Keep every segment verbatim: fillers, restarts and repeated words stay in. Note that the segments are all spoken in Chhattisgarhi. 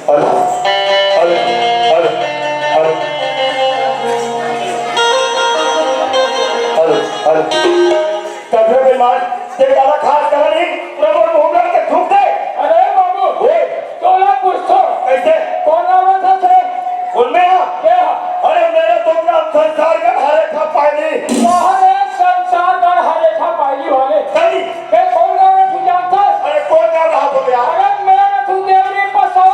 Hello, hello, hello, hello, hello, hello. कथरे बेईमान, ते काला खास करा नहीं, पूरा मोर मुंह में के थूक दे। अरे बाबू, ओए। तोला पूछथों। कइसे? कोन नाम हे तेरे? कोन में हा? के हा? अरे मेरा तो नाम संसार का हरे था पायली। अरे संसार का हरे था पायली वाले। सही। बे कोन गाँव रथू जानथस? अरे कोन गाँव रहा तो यार? अरे मैं रथू देवरी पसौद।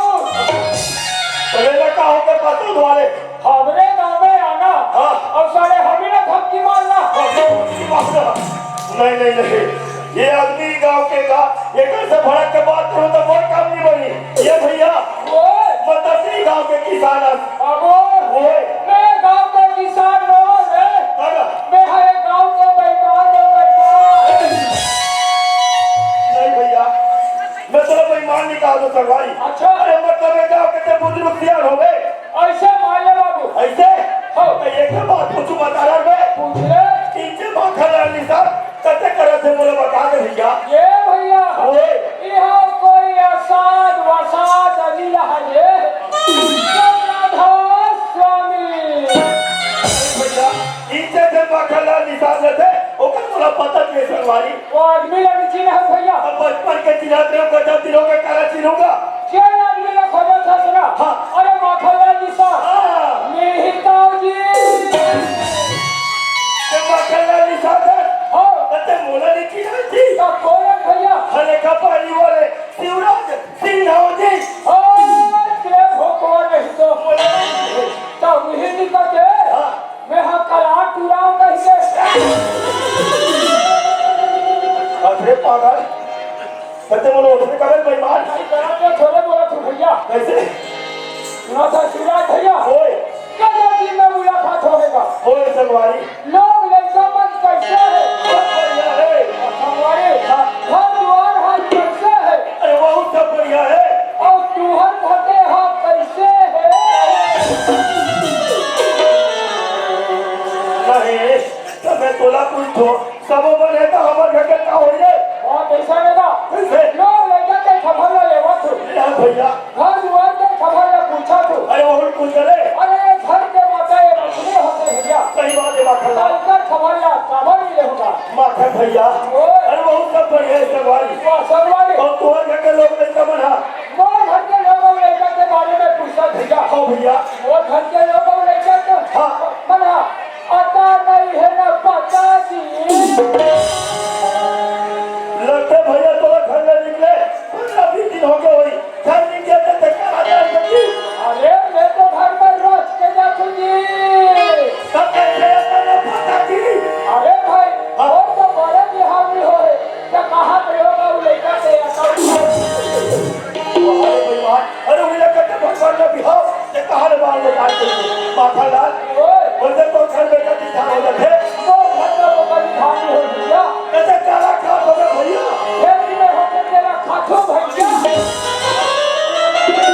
तो लेना का होते पसौद वाले? हमरे गाँव में आना हाँ। अउ साले हमी ला धमकी मारना। धमकी मारना। नहीं, नहीं, नहीं। ये आदमी गाँव के का, एकर से भड़क के बात करो तो मोर काम नहीं बनी। ये भैया, ओए। मतलब नहीं गाँव के किसान हस। बाबू, ओए। मैं गाँव के किसान नोहंव रे। अरे। मैं हरे गाँव के बेईमान हंव, बेईमान। नहीं भैया, मैं तोला बेईमान नहीं कहा तो संगवारी। अच्छा। अरे मतलब ये गाँव के ते बुजुर्ग सियान होवे। अइसे माने बाबू। अइसे? हाँ। तो एक बात पूछूं बता रहा मैं। पूछ ले। इनसे माखन लाल निषाद कते करत हे मोला बता दे भैया। ये भैया। ओए। इहाँ कोई असाद वसाद नहीं रहा ये। राधा स्वामी। भैया, इनसे से माखन लाल निषाद रहते, ओकर मोला पता नहीं संगवारी। वो आदमी ला नहीं चिन्हा भैया। अब बचपन के चिन्हत रहे, गजब दिनों के काला चिन्हूंगा। जेन आदमी ला खोजत हस ना? हाँ। अरे माखन लाल निषाद। हाँ। मिहिताऊ जी। ते माखन लाल निषाद हे? हाँ। ते मोला नहीं चिन्हत हे? तो कोन हे भैया? हल्का पानी वाले शिवराज सिंह जी। हाँ, ते भोकवा नहीं तो। मोला नहीं चिन्हत हे। तो मिहित निकल के। हाँ। मैं हा कला टूरा हूँ कहीं से। अरे पागल, कते बोलो उसने कबल बेईमान। नहीं, कला के थोड़े बोला तू भैया। कैसे? सुना था शिवराज भैया। ओए। कल दिन में मुलाकात होगा। ओए संगवारी। लोग लइका मन कैसे है? बहुत बढ़िया है। संगवारी। हाँ। घर द्वार हाल कैसे है? अरे बहुत सब बढ़िया है। अउ तुहर घर के हाल कैसे है? नहीं, त मैं तोला पूछथों, सबो बने त हमर घर के का होई रे? बात अइसे हे ना। कइसे? लोग लइका के खबर ला लेवत हो। ए भैया। घर दुआर के खबर ला पूछत हो। अरे वो कुछ करे। अरे घर के माता ये रखने होते भैया। सही बात हे माखन लाल। लइका खबर ला काबर नहीं लेहूंगा? माखन भैया। ओए। अरे बहुत सब बढ़िया हे संगवारी। वाह, संगवारी। अउ तुहर घर के लोग लइका मन हा? मोर घर के लोग अउ लइका के बारे में पूछत भैया। हाँ भैया। मोर घर के लोग अउ लइका के हाँ। मन हा आता नहीं है ना पता जी। लगथे भैया तोला घर ले निकले पंद्रह बीस दिन हो गए होही। घर निकले ते देखा आ जाए जी। अरे मैं तो घर में रोज के जाथू जी। तब कैसे आता ना पता जी। अरे भाई, हाँ। वो तो बड़े बिहार में हो है। त कहाँ पे होगा वो लइका से आता हूँ। अरे भगवान, अरे वो लइका के भगवान का बिहाव, ये कहाँ ले बाहर निकाल के माखन लाल? ओए। बोलते तो घर बेटा की ठान हो जाते। वो घर का वो का निधान हो भैया। ऐसे काला खा तो मैं भैया। खेती में होके तेरा खाथो भैया।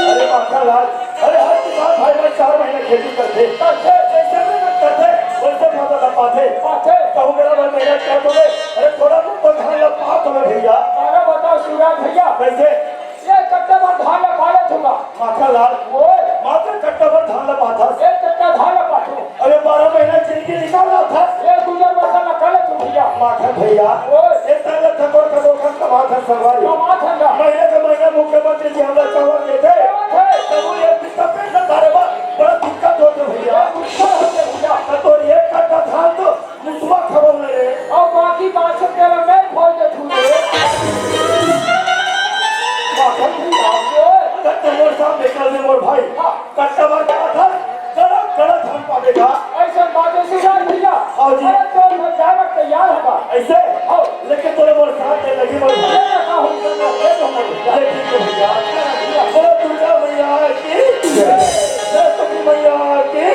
अरे माखन लाल, अरे हर किसान भाई मैं चार महीने खेती करते। करते। जैसे मेहनत करते, वैसे फसल ना पाते। पाते। कहूँ मेरा मन मेहनत कर दो रे। अरे थोड़ा बहुत तो धान ला पा तो मैं भैया। अरे बताओ शिवराज भैया। कैसे? ये कट्टा भर धान ला पा लेथों का? माखन लाल। ओए। मात्र कट्टा भर धान ला पाथस। एक कट्टा धान ला पाथों। अरे बारह महीना जिंदगी निकाल रहा था। ये गुजर बसर ला कर लेथों भैया। माखन भैया। ओए। ये तंग थकोर थकोर कर कमाथस संगवारी। कमाथन का। महीने के महीने मुख्यमंत्री जी हमला चावल देते। देवत है। तब वो ये पिता पेट में तारे बा, बड़ा दिक्कत होते भैया। ये गुस्सा होते भैया। तो ये कट्टा धान तो मुसवा खबर ले रे। अउ बाकी बात सब तेरा मैं खोल दे तू रे। माखन भैया। ओए। अगर ते मोर साथ निकल दे मोर भाई। हाँ। कट्टा भर का था, गड़ा, गड़ा धान पावेगा। ऐसा बात है शिवराज भैया। हाँ जी। अरे तो मैं जाना तैयार होगा। ऐसे? हाँ। लेकिन तोरे मोर साथ में लगी मोर भाई। अरे ना हो सकता, ये तो मैं भैया। लेकिन तो भैया, बोलो दुर्गा मैया की, सरस्वती मैया की।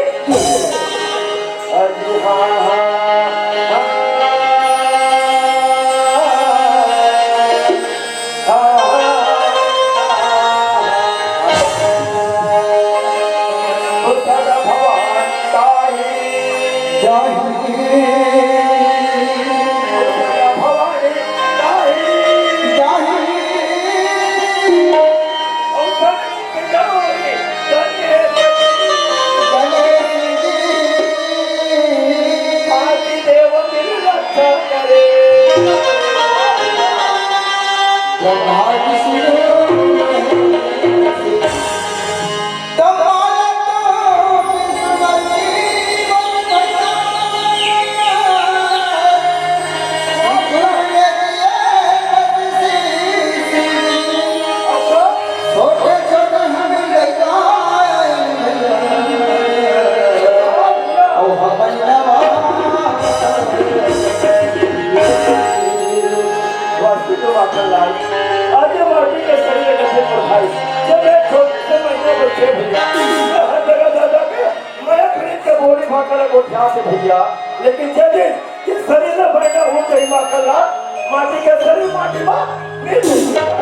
या, लेकिन जे दिन ये शरीर में बैठा हो जाई माखन लाल, माटी के शरीर माटी में मिल जाई।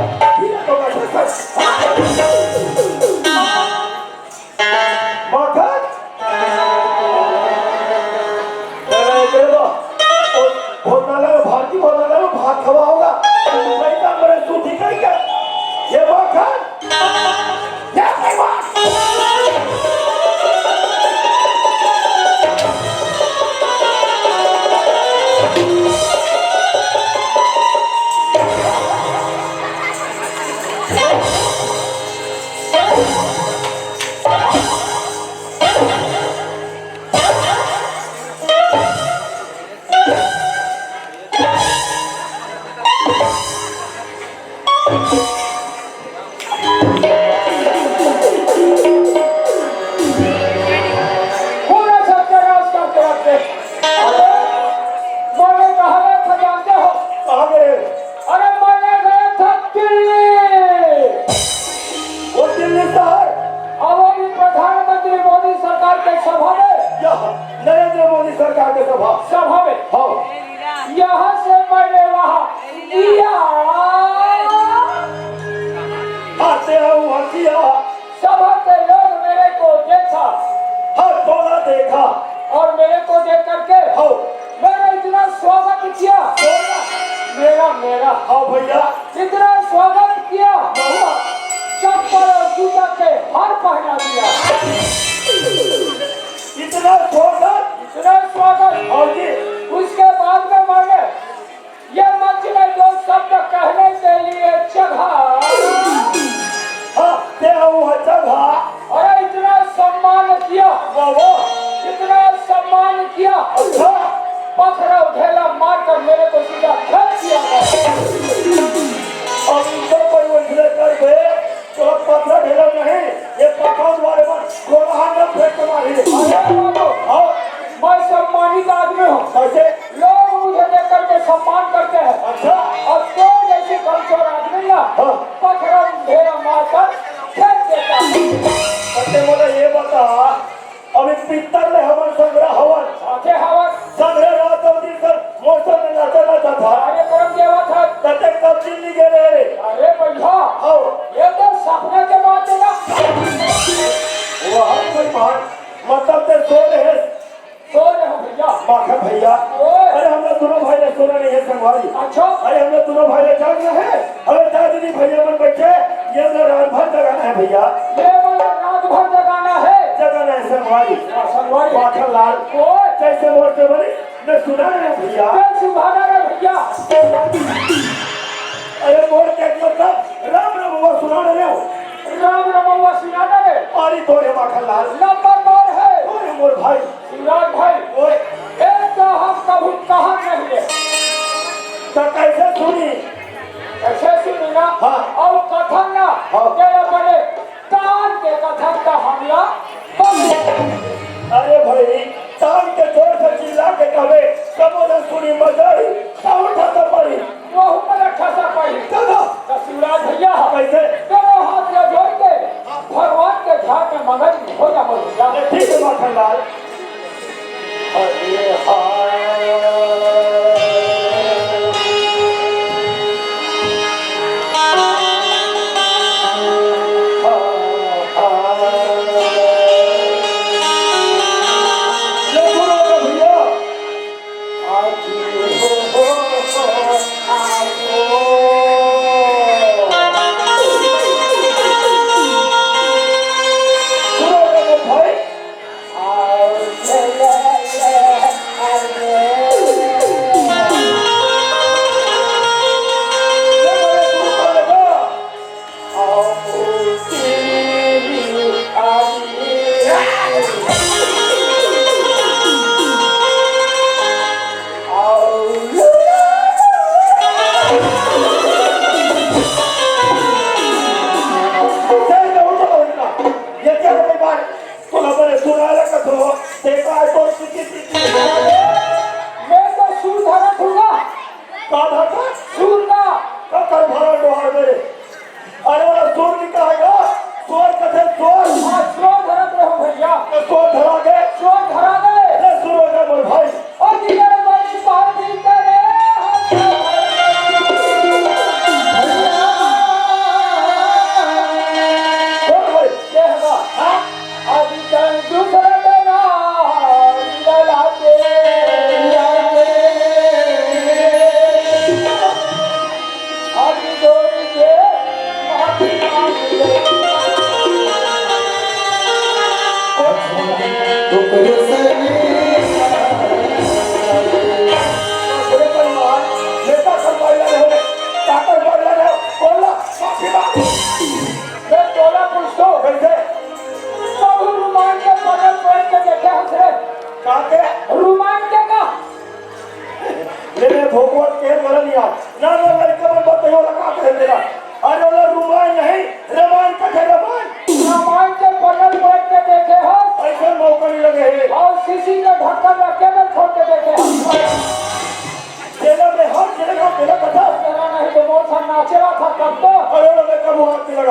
ये तो मैं सच। माखन? अरे, ये लो। ओ, भोजनालय में, भारतीय भोजनालय में भात खवा होगा। सही काम मेरे सूती करेंगे। ये माखन? पूरा सत्यानाश करके रख दे। अरे, मैंने कहा गया था, जानते हो? कहाँ गए? अरे, मैंने गया था दिल्ली। वो दिल्ली शहर? और वो भी प्रधानमंत्री मोदी सरकार के सभा में। यह नरेंद्र मोदी सरकार के सभा। सभा में। हाँ। यहाँ से मैंने वहाँ किया। आते हैं वहाँ किया। सभा के लोग मेरे को देखा। हर कोना देखा। और मेरे को देख करके हाँ। मेरा इतना स्वागत किया। मेरा, मेरा। हाँ भैया। इतना स्वागत किया। चप्पल और जूता के हार पहना दिया। इतना स्वागत। इतना स्वागत। हाँ जी। उसके बाद में मैंने ये मंच में जो शब्द कहने के लिए जगह। हाँ, ते वो जगह। अरे, इतना सम्मान किया। वाह, वाह। इतना सम्मान किया। अच्छा। पथरा ढेला मारकर मेरे को सीधा खींच दिया गया। अब इनको कोई वैसले कर दे, तो पथरा ढेला नहीं, ये पथरा वाले पर कोलाहल न फेंक मारी। अरे बाबू, हाँ। मैं सम्मानित आदमी हूँ। कैसे? लोग मुझे देख करके सम्मान करते हैं। अच्छा। और तो जैसे कमजोर आदमी ना, हाँ। पथरा ढेला मारकर फेंक देता है। अच्छा, बोला, ये बता, अभी पित्तर ले हमन संघरा हवन। साथे हवन। संघरा रात अउ दिन कर मौसम में नाचा नाचा था। अरे करम देवा था। तते कब दिन नहीं गेले रे। अरे भैया। हाँ। ये तो सपना के बात है ना। वहाँ कोई बात, मतलब ते सो रहे। सो रहे हो भैया। माखन भैया। ओए। अरे हम लोग दोनों भाई ला सोना नहीं है संगवारी। अच्छा। अरे हम लोग दोनों भाई ला जागना है। अरे दादी भैया मन बैठे, ये हमला रात भर जगाना है भैया। ये हमला रात भर जगाना है। जगाना है संगवारी। हाँ, संगवारी। माखन लाल। ओए। जैसे मोर के बोली, मैं सुना रहे भैया। मैं सुना रहे भैया। अरे मोर के मतलब राम रमवा सुना रहे हो। राम रमवा सुना रहे। अरे तोरे माखन लाल। नंबर दो है। अरे मोर भाई। शिवराज भाई, ओए। एक तो हम कभी कहा नहीं है। तो कैसे सुनी? कैसे सुनी ना? हाँ। और कथन ना, हाँ। तेरे बड़े तान के कथन का हमला बंद। अरे भाई, तान के जोर से चिल्ला के कहे, सब बोले सुनी मजाई, सब उठा तो पड़ी। वहू पर अच्छा सा पाई। चलो। तो शिवराज भैया, कैसे? दोनों हाथ में जोड़ के भगवान के ध्यान में मगन हो जा, मगन हो जा। अरे ठीक है माखन लाल। अरे हाय।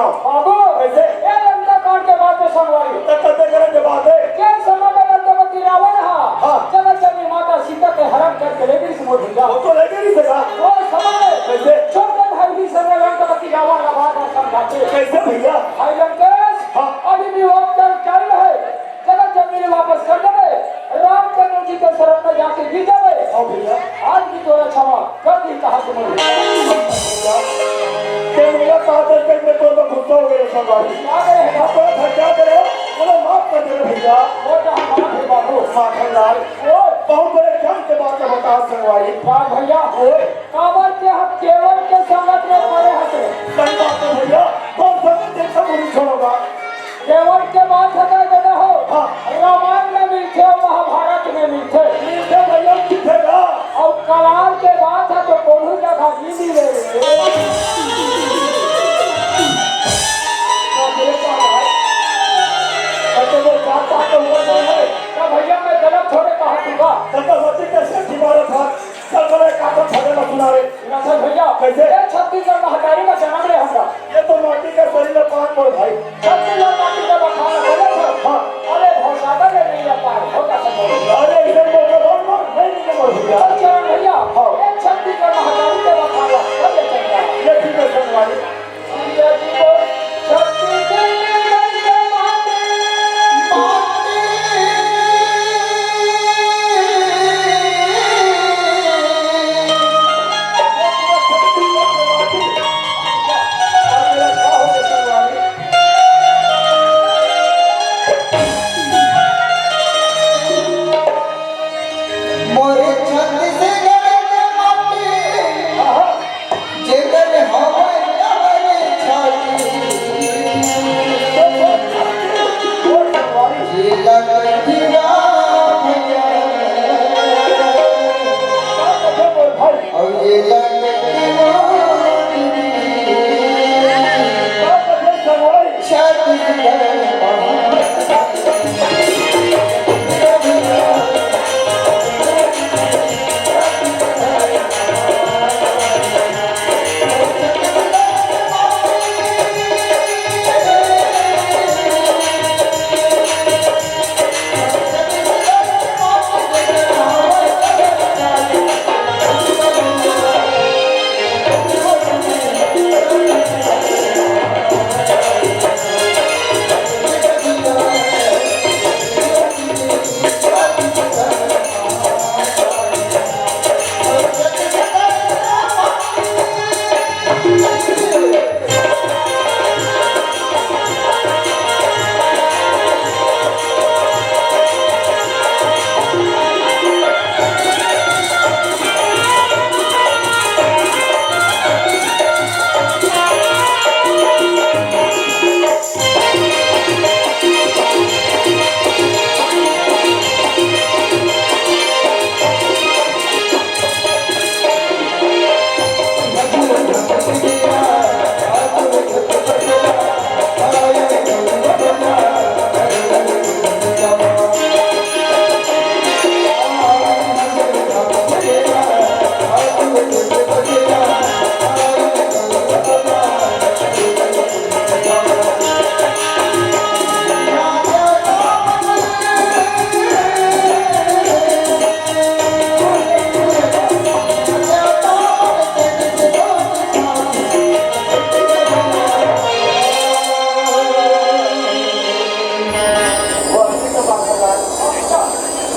बाबू, कैसे? ए लंका कांड के बात तो संगवारी। त कते करे के बात हे? के समय में लंकापति रावण हा, हाँ। जगत जननी माता सीता के हरण करके ले गिस मोर भैया। वो तो ले गिस का? वो समय में कैसे? छोटे भाई भी संग लंकापति रावण ला बार-बार समझाथे। कैसे भैया? भाई लंकेश, हाँ। अभी भी वो चल, चल रहे। जगत जननी ला वापस कर देबे, रामचंद्र जी के शरण में जाके जी जाबे। हाँ भैया। आज भी तोला क्षमा कर दी, कहा तुमने। भैया, ते मोला कहा था कि मैं तोर पर गुस्सा हो गया संगवारी। क्या करे? मैं तोला धक्का दे रहा हूँ, मुझे माफ कर दे रे भैया। वो तो हम माफ है बाबू। माखन लाल, ओ। बहुत बड़े ज्ञान के बात बता संगवारी। राम भैया, ओ। काबर के हम केवल के संगत में पड़े हते। सही बात है भैया, कौन संगत देखा मुझे छोड़ोगा? केवल के बात हवय दादा हो। हाँ। रामायण में मिलथे अउ महाभारत में मिलथे। मिलथे भैया, मिलथे ना। अउ कलार के बात हे तो कोनो जगह नइ मिले। तो मेरे पास आए। तो वो जात पात तो हुआ नहीं है। तो भैया मैं गलत थोड़े कहा दूंगा। तो होती कैसे दीवार था? चल, बड़े काका फटे ला सुना रे। सुना सर भैया, कैसे? ये छत्तीसगढ़ महतारी का जन्म ले हमरा। ये तो माटी का शरीर है, पान बोल भाई। छत्तीसगढ़ माटी का बखान है, बोले सर। हाँ। अरे, भौसागर ले नहीं आता है, होता सर बोले। अरे, इधर बोल के बोल, बोल, नहीं, नहीं, बोल भैया। चल, चरण भैया, हाँ। ये छत्तीसगढ़ महतारी का बखान है, बोले चल रहा है। ये ठीक है, सर भाई। मोरे छत्तीसगढ़ के माटी, जेकर हवय लहर छाती, जेला कहिरा भैया, अउ जेला कहिरा छत्तीसगढ़।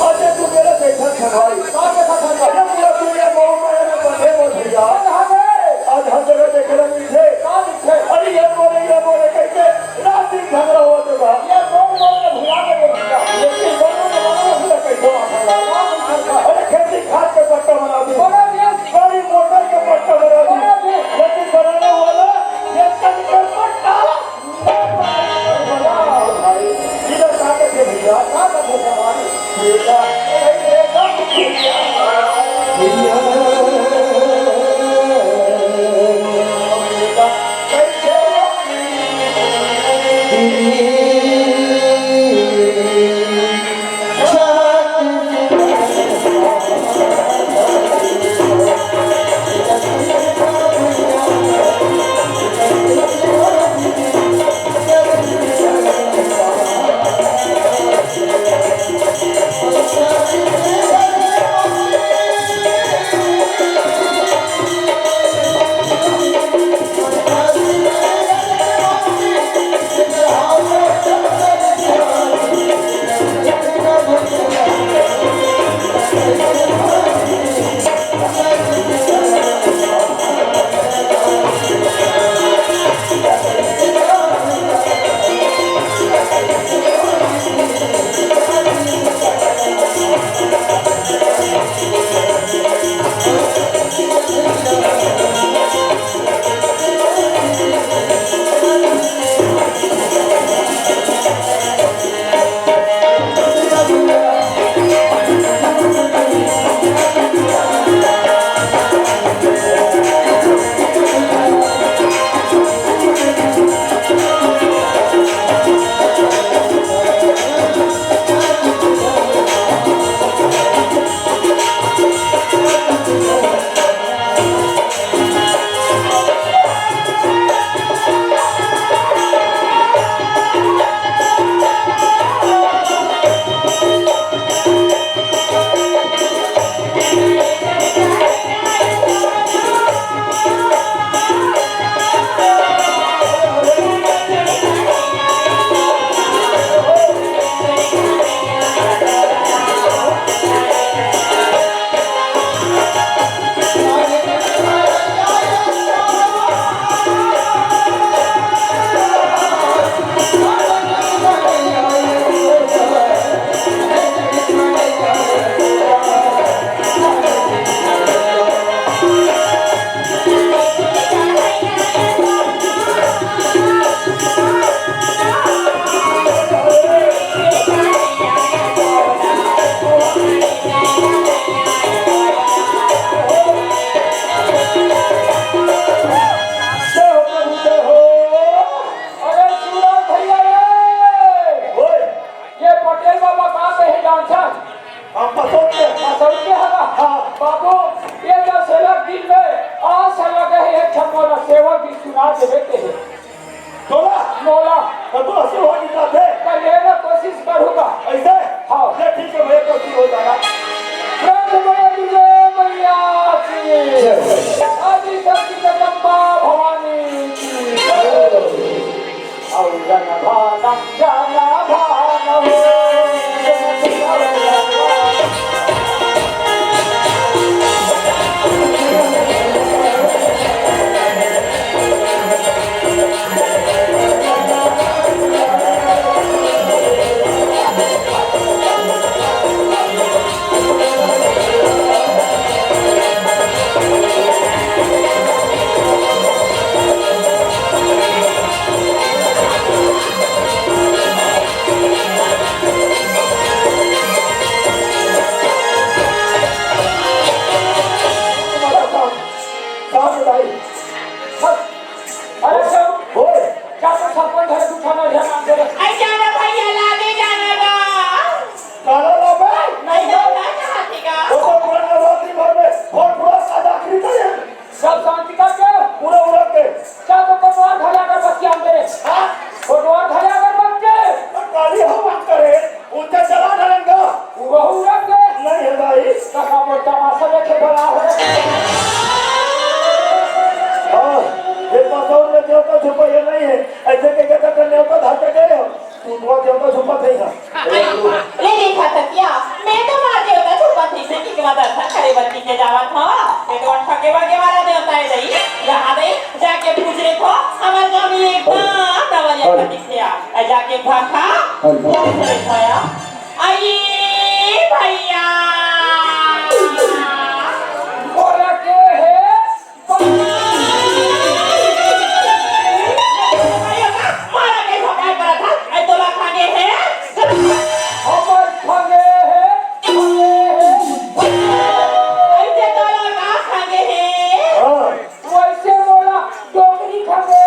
अरे तू मेरा देखा था भाई। का देखा था? अरे पूरा दुनिया गाँव में है ना, बंधे बोल भैया। कहाँ गए? आज हर जगह देखे ना मिलते। कहाँ मिलते? अरे ये बोले, ये बोले, कैसे रात दिन झगड़ा हुआ तो था। ये बोल बोल के भुला के बोल दिया। लेकिन बोलो ना, बोलो ना, पूरा कैसे हुआ था? अरे खेती खाद के पट्टा बना दी। बना दिया। गाड़ी मोटर के पट्टा बना दी। बना दी। लेकिन बनाने वाला ये कंकर पट्टा। मोला। तो तू हंसी हो नहीं जाते। कर लेना कोशिश करूंगा। ऐसे? हाँ। ये ठीक है भैया, तो हंसी हो जाएगा। प्रेम से बोलो दुर्गा मैया की। जय। आदि शक्ति जगदम्बा भवानी की। जय। और जन भानम जन भानम। अरे सब, ओए, क्या तो छप्पन घर उठाना ध्यान दे। अरे जाना भैया, लागे जाना गा। काला लागे? नहीं, नहीं, नहीं, नहीं, नहीं, नहीं। वो तो पूरा नवरात्रि भर में भोर पूरा सादा खरीदा है। सब शांति का क्या? पूरा उड़ा के। क्या तो कोटवार भला कर बच्चे आंदे रे? हाँ? कोटवार भला कर बच्चे। तो काली हम बात करे, उनके चला डालेंगे। वो उड़ा के। नहीं है भाई। काका वो तमाशा देखे बड़ा हो। हाँ, ये पास और में देवता छुपा ये नहीं है। ऐसे के कहता कर देवता धार के गए हो। तू तो देवता छुपा थे ही ना। ले देखा सतिया, मैं तो मार देवता छुपा थे से कि तुम्हारा दर्शन करे बत्ती के जावा था। मैं तो ठगे बगे वाला देवता है नहीं। जहाँ दे जाके पूछ रहे थो, हमारे गाँव में एक बार दवालिया का दिखे आ। ए, जाके भाखा, पूछ रहे थो या। आई भैया। बोला के है? मारा के भगाए पर था, ए, तोला खागे है? हमर खागे है, खागे है। ऐसे तोला का खागे है? हाँ। वैसे मोला डोकरी खबे।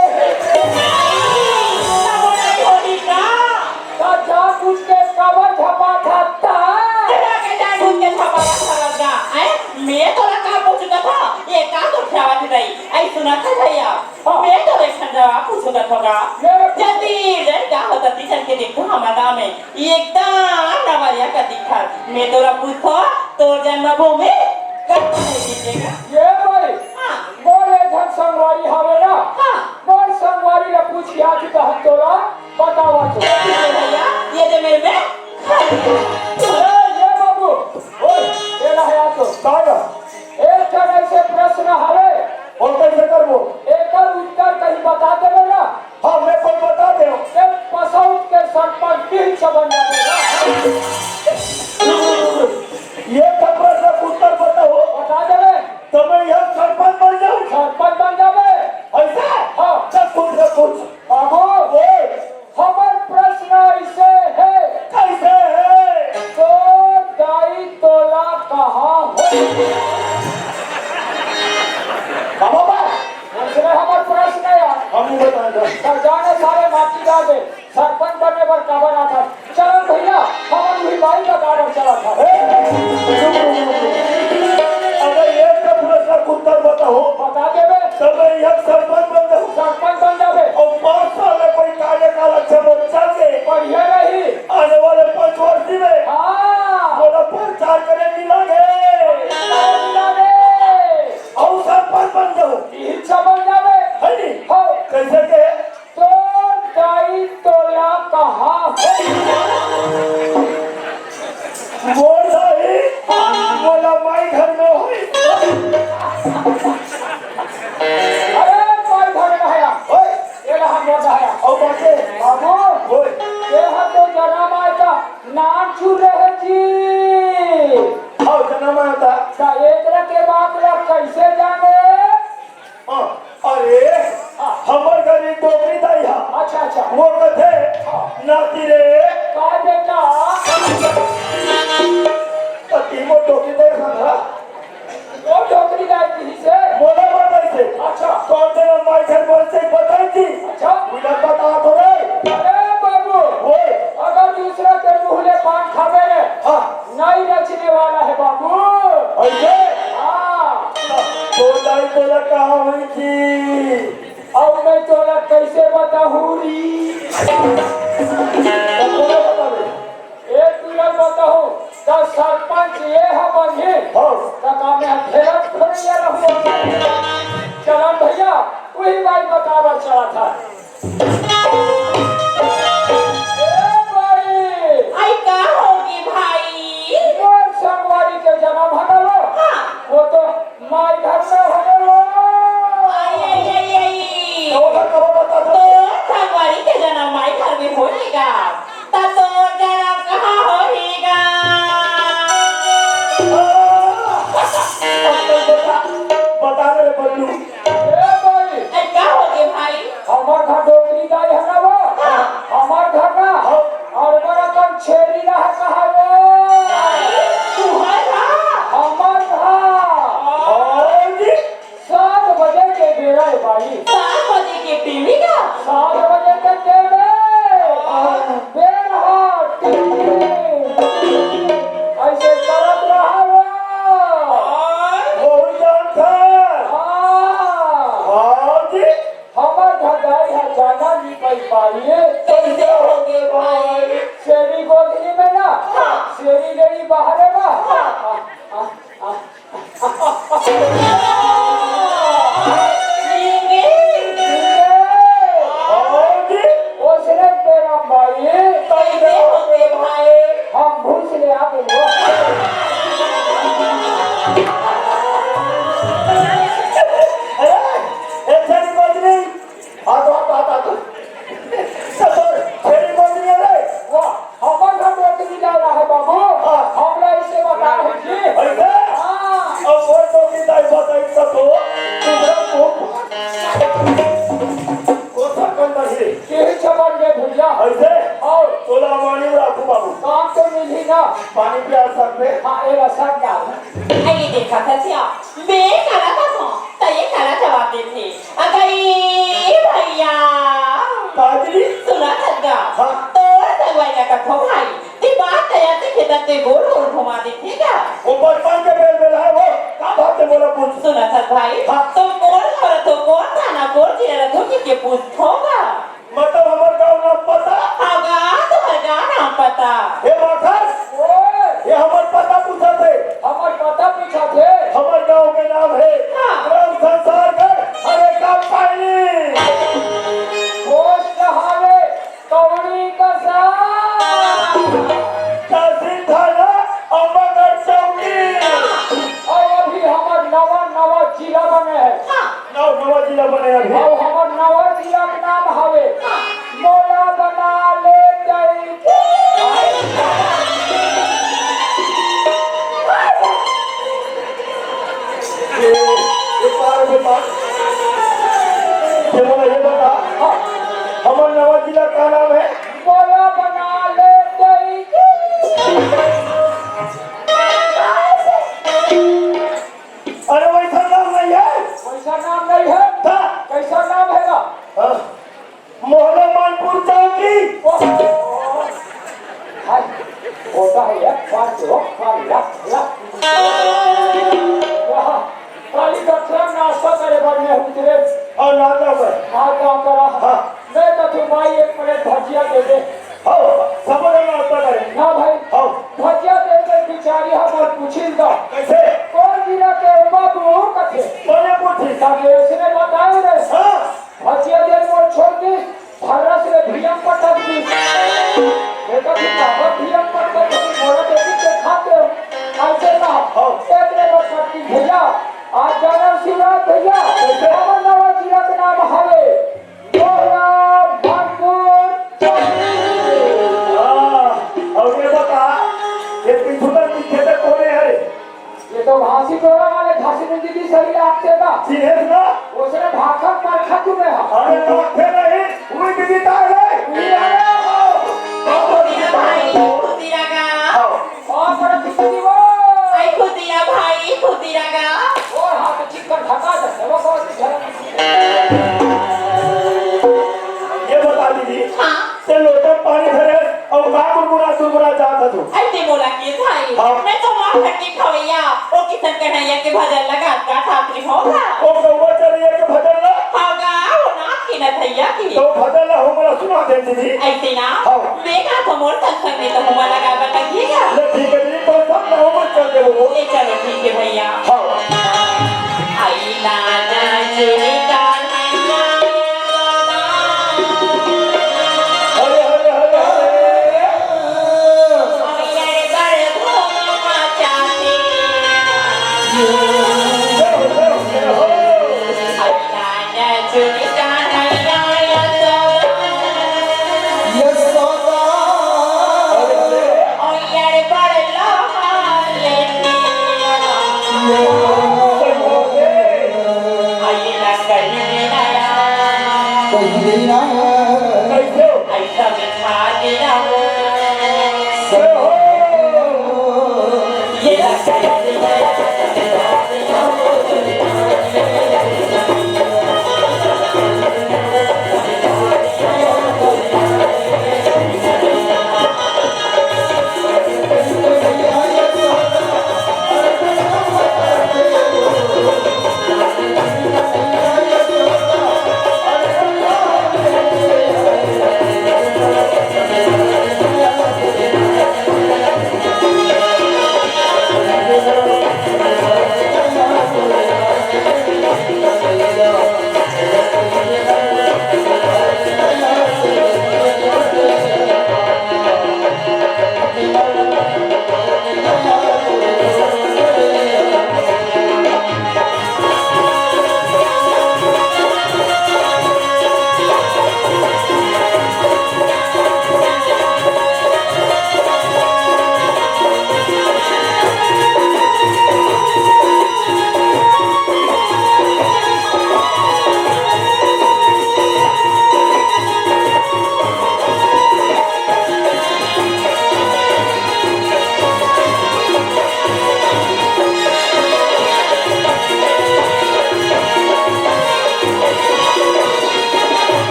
तब नहीं होही का? का जान बुझ के काबर झपा खाता? तेरा के जान बुझ के झपा खाता लगा। ऐ, मैं तोला का पूछूंगा था? ये का तो खियावा थी दाई? ऐ सुना था भैया? हाँ। मैं तो एक ठन जवाब पूछूंगा था का? ये जल्दी जन का होता थी चल के देखो हमारा गाँव में। एकदम नवरिया का दिखत। मैं तोला पूछथो, तोर जन्मभूमि कहाँ है, दीजिएगा? ये भाई, हाँ। मोर एक झन संगवारी हवे ना, हाँ। मोर संगवारी ला पूछिया कि तो हम तोला बतावा तो। भैया, ये दे मेरे में। अरे, ये बाबू, ओए, ये रहा यार तो। का गा? एक ठन ऐसे प्रश्न हवे। और कैसे करबो? एकर उत्तर कहीं बता देबे ना। हाँ, मैं कोई बता दे। ते पसौत के सरपंच तीन से बन जाबे ना। ये खबर का उत्तर बताओ। बता देबे। तो मैं यहाँ सरपंच बन जाऊँ। सरपंच बन जाबे। ऐसा? हाँ। चल पूछ ले, पूछ। बाबू, ओए। हमर प्रश्न ऐसे है। कैसे है? तो दाई तोला कहाँ हो? बाबा, बा। ऐसे हमर प्रश्न है यार। हम नहीं बताएंगे। सब जाने सारे माटी गाँव में सरपंच बने बर काबर आता। चलो भैया, हमर वही बाई का काबर चला था। ए, रुक, रुक, रुक, रुक। अगर ये सब प्रश्न का उत्तर बताओ। बता देबे। तब मैं यहाँ सरपंच बन जाऊँ। सरपंच बन जाबे। और पाँच साल में कोई कार्यकाल अच्छा बन जाके बढ़िया रही। आने वाले पाँच वर्ष में हाँ। मोला प्रचार करे मिलागे। मिलागे। और सरपंच बन जाऊँ। इही सब बन जाबे। है नी? हो। कैसे के? तो दाई तोला कहाँ हो? मोर दाई, मोला माई घर में होई। अरे, माई घर में हया। ओए। ये रहा मोर दहया। ओ बाटे। बाबू। ओए। ये हा तो जनम आय का नाम छू रहे जी। आओ, जनम आय का। का एकरा के बात ला कैसे जाने? हाँ, अरे, हाँ। हमर घर एक डोकरी दाई हा। अच्छा, अच्छा। वो कथे, हाँ। नाती रे। काय बेटा? पति वो डोकरी दाई हा ना? वो डोकरी दाई किही से? मोला बताई से। अच्छा। कौन तेरा माई घर बोल से बताई थी? अच्छा। मुझे बता तो रे। अरे बाबू। ओए। अगर दूसरा के मुंह ले पान खावे रे। हाँ। नहीं रचने वाला है बाबू। ऐसे? हाँ। तो दाई तोला कहाँ हुई थी? अब मैं तोला कैसे बताऊँ री? ए, तुरंत बताहूँ, त सरपंच ये ह बनही, हाँ। त का मैं घेरत थोड़े ये रहूँ? चलन भैया, वही बात बतावत चलत हे। ए भाई! आई का होगे भाई? मोर संगवारी के जनम हवे वो। हाँ। वो तो माई घर में होगे वो। आई, आई, आई, आई। तो ओकर कब बता दो? तोर संगवारी के जनम माई घर में होही गा, त तोर जनम कहाँ होही गा? आ, बता, बता दे रे बल्लू। ए भाई। ए, का होगे भाई? हमर घर डोकरी दाई हे ना वो? हाँ। हमर घर ना? हाँ। अउ बड़ा कन छेरी ना हे कहा वो? तुहर घर? हमर घर। हाँ जी। सात बजे के बेरा हे भाई। सात बजे के टेम हे का? सात बजे के टेम हे। हाँ। बेरा टेम। अइसे करत रहा वो। हाँ। बहुत जानत हे। हाँ। हाँ जी। हमर घर दाई ह जाना नइ पाई पाई। कइसे होगे भाई? छेरी गोदनी में ना, हाँ। छेरी गई बाहरे बा। हाँ। आ, आ, आ, आ। ओसने बेरा माई। कइसे होगे भाई? हम भूस ले आ गए। अरे, ए छेरी गोदनी, आ तो, आ तो, आ तो, आ तो। तो तोर छेरी गोदनी रे। वाह, हमर घर गोदनी जा रहा है बाबू। हाँ। हमरा इसे बता है जी। अइसे? हाँ। अब वो तो की दाई बताई तो तो। दूसरा को। कोसा कौन बनी? यही चमन में भैया। अइसे? और? तोला मानी राखू बाबू। काम तो मिली ना। पानी पिया सब में। हाँ, ए रसम डाल। अरे देखा था सिया, मैं करा था सो, त ये करा जवाब देथे। अगई भैया। काजली। सुना थस गा? हाँ। तोर संगवारी ला कथो भाई, ते बात तैयार से खेतन ते गोल गोल घुमा देथे गा। वो बचपन के बेल बेल हे वो, का बात हे बोला पूछ। सुना थस भाई, हाँ। तो कोन घर तो कोन थाना कोन जिला ला धुकी के पूछथो गा। मतलब हमर गाँव नाम पता? हाँ गा, तुहर गाँव नाम पता। हे माखन, ओए! ये हमर पता पूछत हे। हमर पता पूछत हे? हमर गाँव के नाम हे हाँ। राम संसार घर, हरे का पानी। पोस्ट हवे कौड़ी कसा। तहसील थाना अम्बागढ़ चौकी। अउ अभी हमर नवा नवा जिला बने हे। हाँ। नवा, नवा जिला बने अभी। अउ हमर नवा जिला के नाम हवे मोला बना ले जाई। ये, ये पार, ये पार। ये बोला, ये बता, हाँ। हमर नवा जिला का नाम हे? मोला बना ले जाई। अरे वइसा नाम नइ हे। वइसा नाम नइ हे? हाँ। कइसा नाम हे ना? हाँ। मोहला मानपुर चौकी। ओह। हाय। होता है यार, पाँच लोग, पाँच लाख, लाख। यहाँ काली कक्षा नाश्ता करे बर मैं उतरे। अउ नाश्ता कर। नाश्ता करा। हाँ। मैं कथू माई एक प्लेट भजिया दे दे। हव, सबो झन नाश्ता करे। ना भाई। हव। भजिया दे दे, बिचारी हमर पूछिन गा। कइसे? कोन गिरा के बाबू कथे? कोने पूछी? तब ये उसने बताए रे। हाँ। भजिया दे मोर छोड़ दी, भर्रस ले भीम पटक दी। बेटा तू बाबा भीम पटक दी, मोरा बेटी के खाते हो। अइसे ना। हव। एक नंबर पटकी भैया, आज जाना शिवराज भैया, कइसे? हमर नवा जिला के नाम हवे। मोहला मानपुर चौकी। हाँ, अउ ये बता, ये पिछुला पीछे से कोने हे? ये तो घासी टोला वाले घासी में दीदी सही लागथे ना। चिन्हेस ना? उसने भाखा मार खा तुम्हें। अरे, तो फिर नहीं, वही दीदी तार है। ये आया। खुदिया भाई, खुदिया गा। हाँ। और बड़ा खुशी वो। आई खुदिया भाई, खुदिया गा। और हाथ चिक्कर धका दे, वो कौन सी झलक? ये बता दीदी, हाँ। ते लोटा पानी धरे अउ का गुनगुना गुनगुना जात हस तू? अरे ते मोला के भाई, हाँ। मैं तो माँ खट्टी खवैया, ओ किशन कन्हैया के भजन लगा का ठाकरी होगा। ओ गौवा चरैया के भजन ला? होगा, वो नाच के मैं भैया की। तो भजन ला हो मोला सुना दे दीदी। ऐसे ना? हाँ। मैं का तो मोर संग संग में